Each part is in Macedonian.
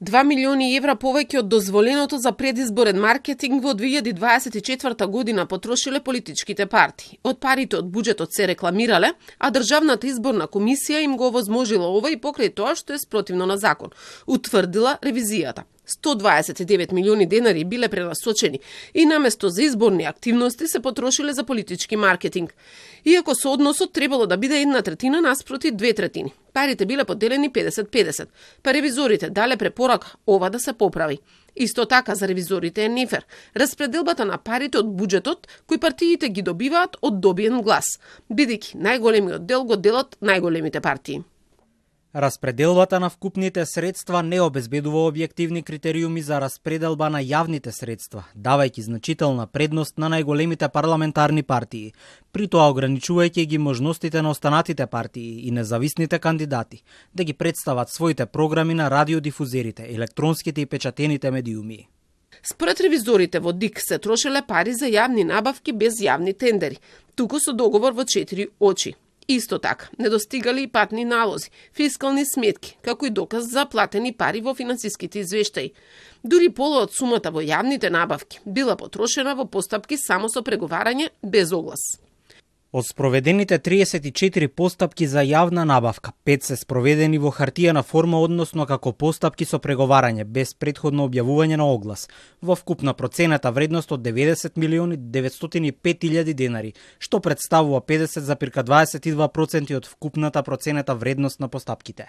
2 милиони евра повеќе од дозволеното за предизборен маркетинг во 2024 година потрошиле политичките партии. Од парите од буџетот се рекламирале, а Државната изборна комисија им го овозможила ова и покрај тоа што е спротивно на закон, утврдила ревизијата. 129 милиони денари биле пренасочени и наместо за изборни активности се потрошиле за политички маркетинг. Иако соодносот требало да биде 1/3 наспроти 2/3. Парите биле поделени 50-50, па ревизорите дале препорака ова да се поправи. Исто така за ревизорите е нефер распределбата на парите од буџетот кои партиите ги добиваат од добиен глас, бидејќи најголемиот дел го делат најголемите партии. Распределбата на вкупните средства не обезбедува објективни критериуми за распределба на јавните средства, давајќи значителна предност на најголемите парламентарни партии, при тоа ограничувајќи ги можностите на останатите партии и независните кандидати да ги представат своите програми на радиодифузерите, електронските и печатените медиуми. Според ревизорите во ДИК се трошеле пари за јавни набавки без јавни тендери, туку со договор во 4 очи. Исто така, недостигали и патни налози, фискални сметки, како и доказ за платени пари во финансиските извештаи. Дури пола од сумата во јавните набавки била потрошена во постапки само со преговарање без оглас. Од спроведените 34 постапки за јавна набавка, 5 се спроведени во хартиена форма, односно како постапки со преговарање без претходно објавување на оглас, во вкупна процената вредност од 90 милиони 905 илјади денари, што представува 50,22% од вкупната процената вредност на постапките.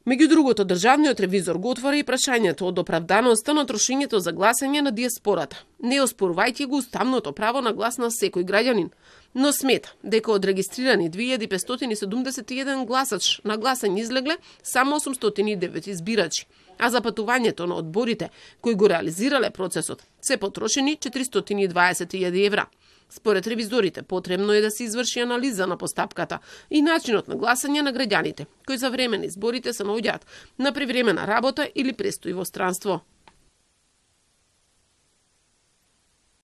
Меѓу другото, државниот ревизор го отвори и прашањето од оправданоста на трошењето за гласање на диаспората, не оспорувајќи го уставното право на глас на секој граѓанин, но смета дека од регистрирани 2571 гласач на гласање излегле само 809 избирачи, а за патувањето на одборите кои го реализирале процесот се потрошени 420.000 евра. Според ревизорите, потребно е да се изврши анализа на постапката и начинот на гласање на граѓаните, кои за време на изборите се наоѓаат на привремена работа или престои во странство.